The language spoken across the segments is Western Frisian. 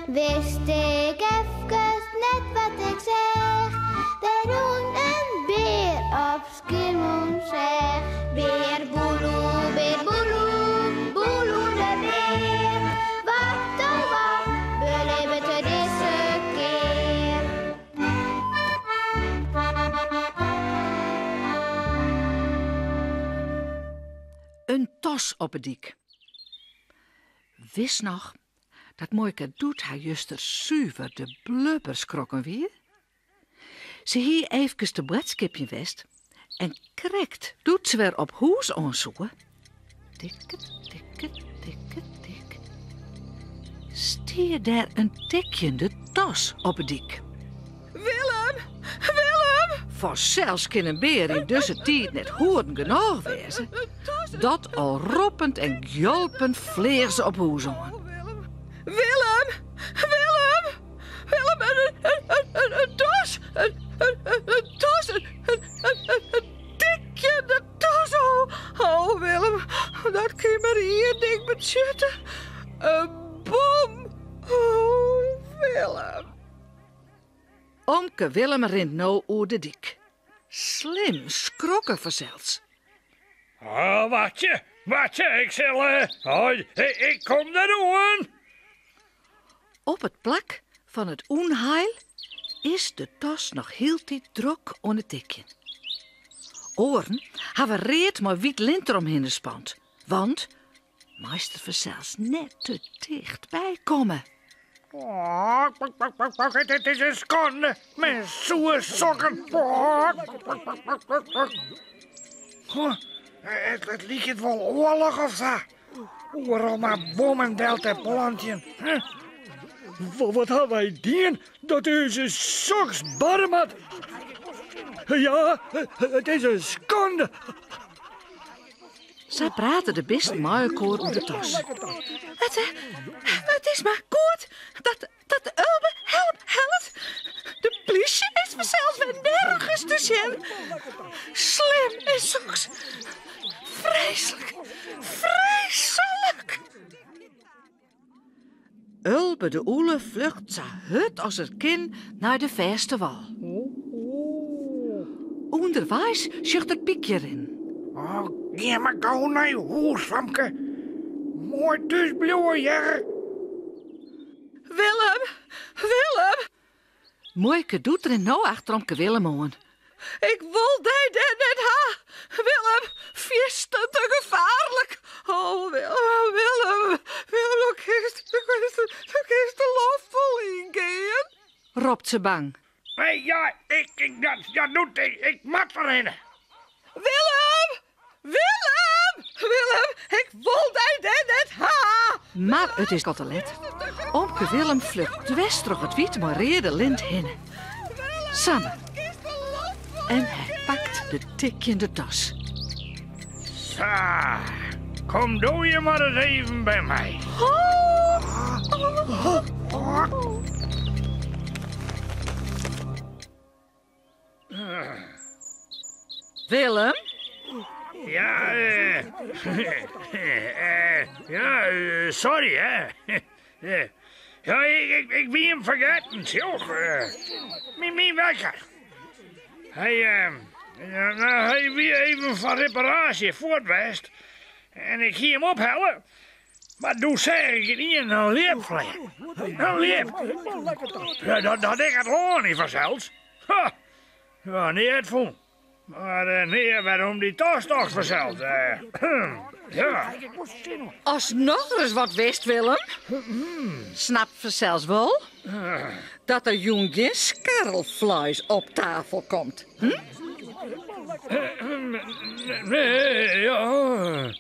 Wist ik efkes net wat ik seach. Der rûn in bear op Skiermûntseach. Bear Boeloe, bear Boeloe, Boeloe de bear. Wat oh wat belibbet er dizze kear? In tas op 'e dyk. Witst noch dat muoike Doet har juster suver de blubber skrokken wie? Se hie eefkes te boadskipjen west en krekt doe't se wer op hûs oan soe, tikke, tikke, tikke, tik, stie dêr in tikjende tas op 'e dyk. Willem! Willem! Fansels kin in bear yn dizze tiid net hoeden genôch wêze. Dat al roppend en gjolpend fleach se op hûs oan. Willem! Willem! Willem, in tas! In tas! In tikjende tas! Oh, Willem, dat kin mar ien ding betsjutte. In bom! Oh, Willem. Omke Willem rint no oer de dyk. Slim skrokken fansels. Oh, wachtsje, wachtsje, ik sil. Oh, ik kom deroan. Op it plak fan it ûnheil is de tas noch hieltyd drok oan it tikjen. Oaren hawwe read mei wyt lint deromhinne spand, want meist der fansels net te ticht by komme. Oh, it is in skande. Myn soe sokken. It liket wol oarloch of sa. Oeral mar bommen del te plantjen. Wat ha wy dien dat ús soks barre moat? Ja, it is in skande. Sa prate de bisten mei elkoar oer de tas. It, it is mar goed dat, dat Ulbe help hellet. De plysje is fansels wer nergens te sjen. Slim is soks. Freeslik, freeslik. Ulbe de ûle flucht sa hurd as er kin nei de fêste wâl. Underweis sjocht er Pykje rinnen. Oh, gean mar gau nei hûs, famke. Moai thús bliuwe, hear. Willem, Willem! Muoike Doet rint no achter omke Willem oan. Ik wol dy dêr net ha, Willem, fierstente gefaarlik. Oh, Willem, Willem, Willem, do kinst, do kinst, do kinst de loft wol yngean, ropt se bang. Nee, ja, ik, ik, dat, dat doet, ik, ik moat derhinne. Willem! Willem! Willem, ik wol dy dêr net ha! Mar it is al te let. Omke Willem flucht dwers troch it wyt mei reade lint hinne. Samme. En hy pakt de tikjende tas. Sa, kom doe je mar ris even by my. Willem? Ja, eh, eh, ja, eh, sorry, hè. Eh, ja, ik, ik, ik wie him fergetten, sjoch. Eh, myn, myn wekker. Hy, eh, ja, nou, hy wie even foar reparaasje fuort west. En ik hie him ophelle. Mar doe seach ik ynienen in ljip fleanen. In ljip. Ja, dat, dat ik it lân yn fansels. Ha, ja, neat fûn. Mar eh, nea wer om dy tas tocht fansels. Eh, ja. Ast nochris wat witst, Willem, snapt fansels wol dat der jûn gjin skarrelfleis op tafel komt. Hm? Nee, ja.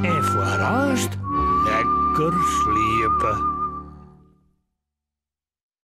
En foar aanst lekker sliepe.